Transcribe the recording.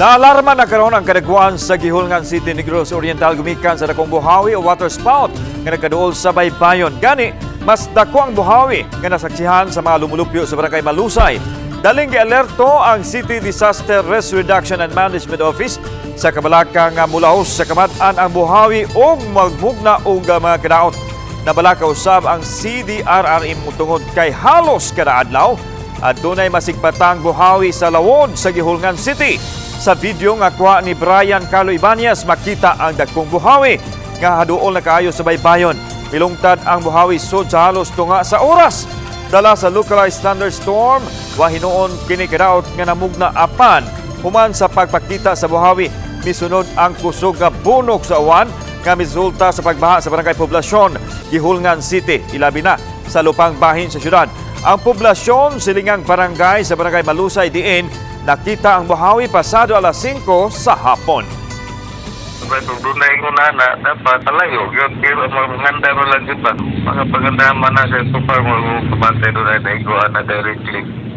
Naalarma na karon ang kadagkuan sa Guihulngan City, Negros Oriental, gumikan sa dakong buhawi o water spout nga nagkaduol sa baybayon. Gani, mas dako ang buhawi nga nasaksihan sa mga lumulupyo sa Barangay Malusay. Daling gialerto ang City Disaster Risk Reduction and Management Office sa kabalaka nga mulahos sa kamat-an ang buhawi ug magmugna og mga kadaot. Nabalaka usab ang CDRRM tungod kay halos kada adlaw adunay masigbatang buhawi sa lawod sa Guihulngan City. Sa video nga kuha ni Brian Carlo Ibanez, makita ang dagkong buhawi nga haduol na kaayo sa baybayon. Milungtad ang buhawi sud sa halos tunga sa oras. Dala sa localized thunderstorm, wa hinuon kini kadaot nga namugna, apan human sa pagpakita sa buhawi, misunod ang kusog nga bunok sa uwan nga misulta sa pagbaha sa Barangay Poblasyon, Guihulngan City, ilabi na sa lupang bahin sa syudad. Ang poblasyon silingang barangay sa Barangay Malusay diin nakita ang buhawi pasado alas 5 sa hapon. Kung dunay ko na na, dapat talayo yun. Pero maganda mo lang yun ba? Mga pagandahan man na sa super mo kabantay dunay naiguan na directly.